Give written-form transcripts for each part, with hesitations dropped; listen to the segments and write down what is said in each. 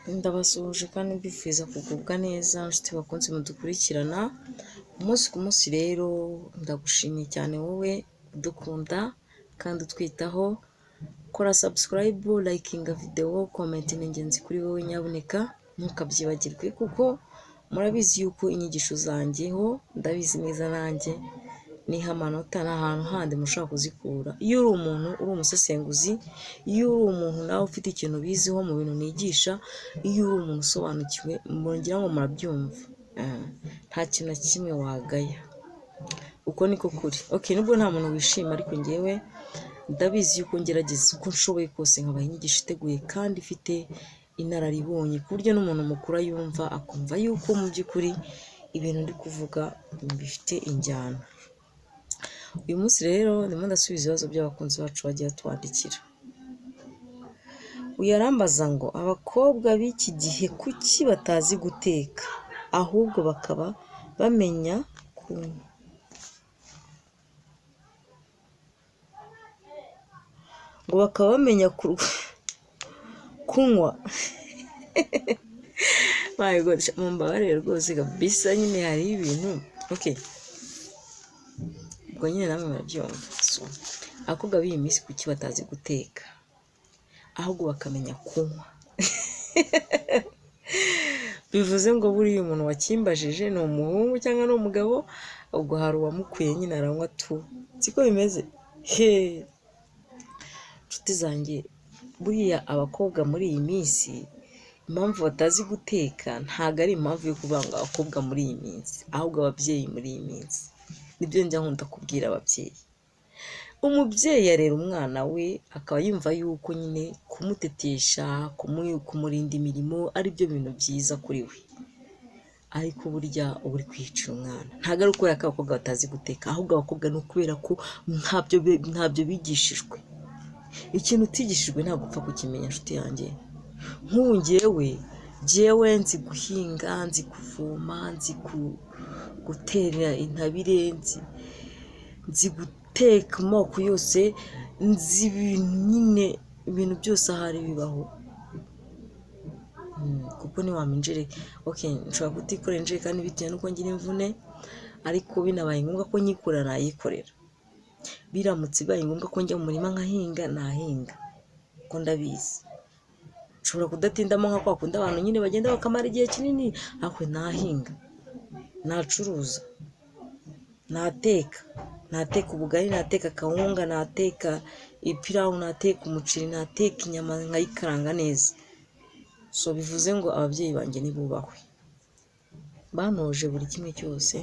Ndabasuhuje kandi mbifuriza kugubwa neza nshuti bakunzi mudukurikirana umunsi ku munsi. Rero ndagushimiye cyane wowe udukunda kandi utwitaho. Kora subscribe, likinga video, comment ni ingenzi kuri wowe, nyabuneka ntukabyibagirwe, kuko murabizi yuko inyigisho zanjye ho ndabizi neza, nanjye niha amanota, ni ahantu handi mushobora kuzikura. Iyo uri umuntu uri umusesenguzi, iyo uri umuntu nawe ufite ikintu ubiziho mu bintu nigisha, iyo uri umuntu usobanukiwe, ngira ngo murabyumva, nta kintu na kimwe wagaya, uko niko kuri. Okay, nubwo nta muntu wishima, ariko ngewe ndabizi yuko ngerageza uko nshoboye kose nkabaha inyigisho iteguye kandi ifite inararibonye, ku buryo n'umuntu mukuru ayumva akumva yuko mu by'ukuri ibintu ndi kuvuga bifite injyana. Uyu munsi rero ndimo ndasubiza ibibazo by'abakunzi bacu bagiye batwandikira. Uyu arambaza ngo abakobwa b'iki gihe kuki batazi guteka, ahubwo bakaba bamenya ku ngo bakaba bamenya kunywa. My God, mumbabarire rwose kabisa, nyine hariho ibintu, okay, ubwo nyine namwe murabyumva. So abakobwa b'iyi minsi kuki batazi guteka, ahubwo bakamenya kunywa? Bivuze ngo buriya umuntu wakimbajije ni umuhungu cyangwa ni umugabo, ubwo hari uwamukuye nyine aranywa tu, siko bimeze? He, nshuti zanjye, buriya abakobwa muri iyi minsi impamvu batazi guteka ntabwo ari impamvu yo kuvuga ngo abakobwa muri iyi minsi, ahubwo ababyeyi muri iyi minsi. Nibyo njya nkunda kubwira ababyeyi. Umubyeyi arera umwana we akaba yumva yuko nyine kumutetesha, kumurinda imirimo ari byo bintu byiza kuri we, ariko burya uba uri kwiyicira umwana. Ntabwo ari ukubera ko abakobwa batazi guteka, ahubwo abakobwa ni ukubera ko ntabyo bigishijwe. Ikintu utigishijwe ntabwo upfa kukimenya, nshuti yanjye. Nk'ubu ngewe nzi guhinga, nzi kuvoma, nzi gutera intabire, nzi guteka amoko yose, nzi ibintu nyine, ibintu byose ahari bibaho. Kuko ntiwampa injereka, okay, nshobora kutikorera injerekani bitewe n'uko ngira imvune, ariko binabaye ngombwa ko nyikorera nayikorera. Biramutse bibaye ngombwa ko njya mu murima nkahinga, nahinga, kuko ndabizi. Nshobora kudatindamo nka kwa kundi abantu nyine bagenda bakamara igihe kinini, ariko nahinga, nacuruza, nateka, nateka ubugari, nateka akawunga, nateka ipirawu, nateka umuceri, nateka inyama nkayikaranga neza. So bivuze ngo ababyeyi banjye nibubahwe, bantoje buri kimwe cyose,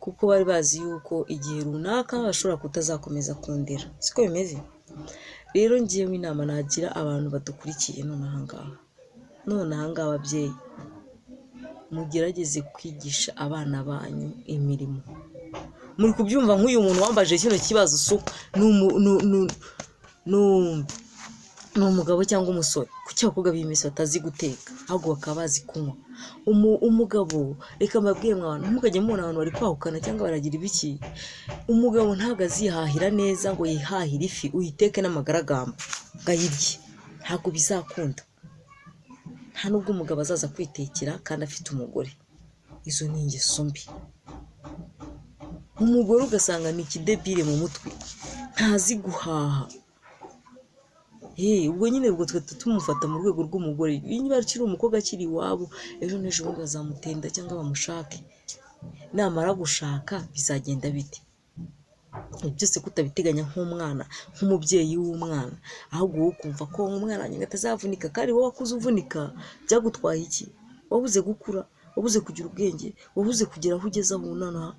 kuko bari bazi yuko igihe runaka bashobora kutazakomeza kundera, siko bimeze? Rero ngewe inama nagira abantu badukurikiye none aha ngaha, ababyeyi mugerageze kwigisha abana banyu imirimo. Muri kubyumva, nk'uyu muntu wambajije kino kibazo, so ni umugabo cyangwa umusore, kuki abakobwa b'iyi minsi batazi guteka, ahubwo bakaba bazi kunywa? Umugabo, reka mbabwire mwa bantu, ntimukajye mubona abantu bari kwahukana cyangwa baragira ibiki. Umugabo ntabwo azihahira neza ngo yihahire ifi uyiteke n'amagaragamba ngo ayirye, ntabwo bizakunda. Nta nubwo umugabo azaza kwitekera kandi afite umugore, izo ni ingeso mbi. Umugore ugasanga ni ikidebire mu mutwe, ntazi guhaha. Ubwo nyine ubwo twe tumufata mu rwego rw'umugore, niba akiri umukobwa akiri iwabo, ejo n'ejo bundi bazamutenda cyangwa bamushake. Namara gushaka bizagenda bite? Ibi byose kutabiteganya nk'umwana, nk'umubyeyi w'umwana, ahubwo wowe ukumva ko umwana wanjye atazavunika, kandi wowe wakuze uvunika, byagutwaye iki? Wabuze gukura, wabuze kugira ubwenge, wabuze kugera aho ugeze aho nonaha,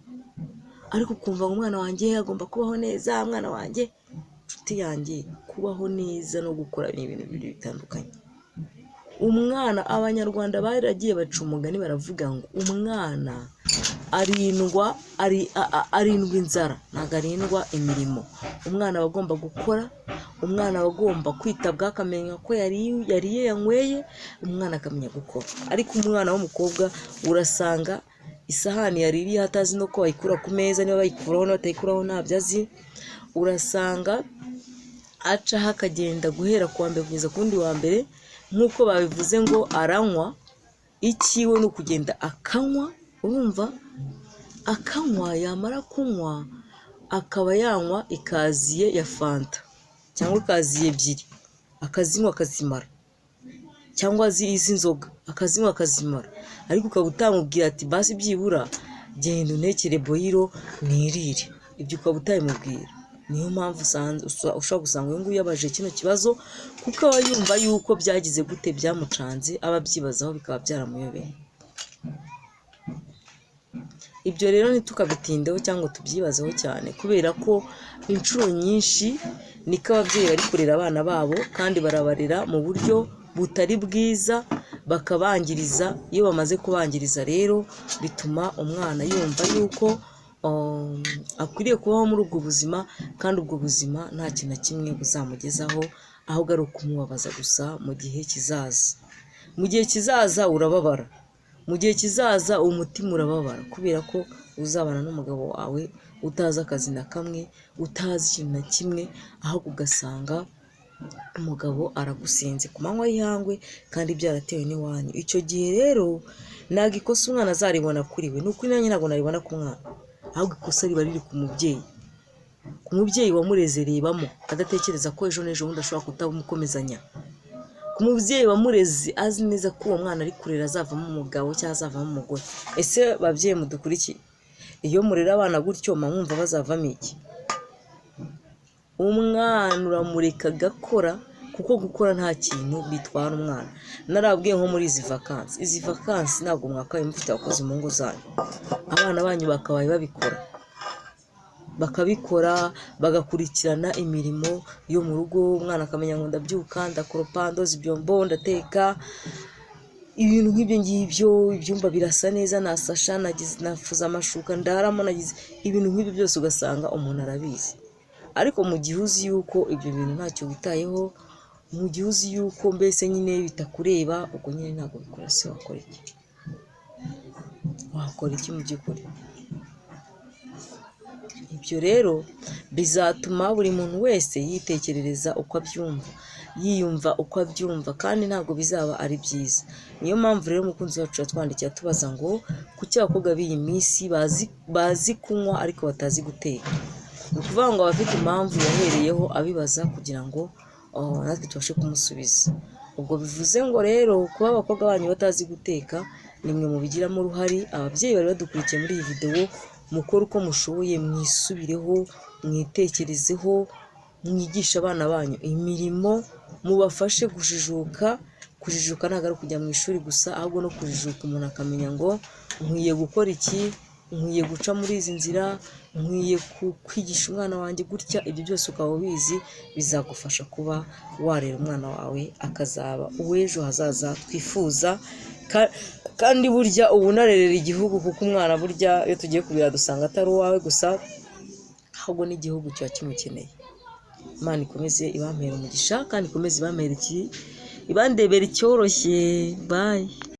ariko ukumva ngo umwana wanjye agomba kubaho neza, umwana wanjye. Nshuti yanjye, kubaho neza no gukora ni ibintu bibiri bitandukanye. Umwana, Abanyarwanda baragiye baca umugani baravuga ngo umwana arindwa inzara, ntabwo arindwa imirimo. Umwana aba agomba gukora, umwana aba agomba kwitabwaho, akamenya ko yariye yanyweye, umwana akamenya gukora. Ariko umwana w'umukobwa urasanga isahani yaririyeho atazi no ko bayikura ku meza, niba bayikuraho niba batayikuraho ntabyo azi. Urasanga acaho akagenda guhera ku wa mbere kugeza ku wundi wa mbere. Nk'uko babivuze ngo aranywa, icyiwe ni ukugenda akanywa, urumva, akanywa, yamara kunywa akaba yanywa ikaziye ya fanta cyangwa ikaziye ebyiri, akazinywa akazimara, cyangwa iz'inzoga akazinywa akazimara, ariko ukaba utamubwira ati: "Basi byibura genda untekere boyiro nirire." Ibyo ukaba utabimubwira. Niyo mpamvu ushobora gusanga uyu nguyu yabajije kino kibazo, kuko aba yumva yuko byagize gute, byamucanze, aba abyibazaho bikaba byaramuyobeye. Ibyo rero ntitukabitindeho cyangwa tubyibazeho cyane, kubera ko inshuro nyinshi niko ababyeyi bari kurera abana babo, kandi barabarera mu buryo butari bwiza, bakabangiriza. Iyo bamaze kubangiriza rero, bituma umwana yumva yuko akwiriye kubaho muri ubwo buzima, kandi ubwo buzima nta kintu na kimwe buzamugezaho, ahubwo ari ukumubabaza gusa mu gihe kizaza. Mu gihe kizaza urababara, mu gihe kizaza umutima urababara, kubera ko uzabana n'umugabo wawe utazi akazi na kamwe, utazi ikintu na kimwe, ahubwo ugasanga umugabo aragusenze ku manywa y'ihangu kandi byaratewe n'iwanyu. Icyo gihe rero ntabwo ikosa umwana azaribona kuri we, ni ukuri nanjye ntabwo naribona ku mwana, ahubwo ikosa riba riri ku mubyeyi, ku mubyeyi wamureze rebamo adatekereza ko ejo n'ejo bundi ashobora kutamukomezanya, ku mubyeyi wamureze azi neza ko uwo mwana ari kurera azavamo umugabo cyangwa azavamo umugore. Ese babyeyi mudukurikiye, iyo murera abana gutyo muba mwumva bazavamo iki? Umwana uramureka agakora, kuko gukora nta kintu bitwara umwana. Narabwiye nko muri izi vakansi, izi vakansi ntabwo mwakabaye mufite abakozi mu ngo zanyu, abana banyu bakabaye babikora, bakabikora, bagakurikirana imirimo yo mu rugo. Umwana akamenya ngo ndabyuka, ndakoropa, ndoza ibyombo, ndateka, ibintu nk'ibyo ngibyo. Ibyumba birasa neza, nasasha, nafuza amashuka ndaramo, nagize ibintu nk'ibyo byose, ugasanga umuntu arabizi. Ariko mu gihe uzi yuko ibyo bintu ntacyo witayeho, mu gihe uzi yuko mbese nyine bitakureba, ubwo nyine ntabwo bikora. Se wakora iki? Wakora iki mu by'ukuri? Ibyo rero bizatuma buri muntu wese yitekerereza uko abyumva, yiyumva uko abyumva, kandi ntabwo bizaba ari byiza. Niyo mpamvu rero umukunzi wacu yatwandikiye atubaza ngo kuki abakobwa b'iyi minsi bazi kunywa ariko batazi guteka. Ni ukuvuga ngo aba afite impamvu yahereyeho abibaza kugira ngo natwe tubashe kumusubiza. Ubwo bivuze ngo rero kuba abakobwa banyu batazi guteka, ni mwe mubigiramo uruhare. Ababyeyi bari badukurikiye muri iyi videwo, mukore uko mushoboye, mwisubireho, mwitekerezeho, mwigishe abana banyu imirimo, mubafashe kujijuka. Kujijuka ntabwo ari ukujya mu ishuri gusa, ahubwo no kujijuka umuntu akamenya ngo nkwiye gukora iki, nkwiye guca muri izi nzira, nkwiye kwigisha umwana wanjye gutya. Ibyo byose ukaba ubizi, bizagufasha kuba warera umwana wawe akazaba uw'ejo hazaza twifuza. Kandi burya uba unarerera igihugu, kuko umwana burya iyo tugiye kubireba dusanga atari uwawe gusa, ahubwo n'igihugu kiba kimukeneye. Imana ikomeze ibampera umugisha, kandi ikomeze ibampera iki, ibandebera icyoroshye. Bye.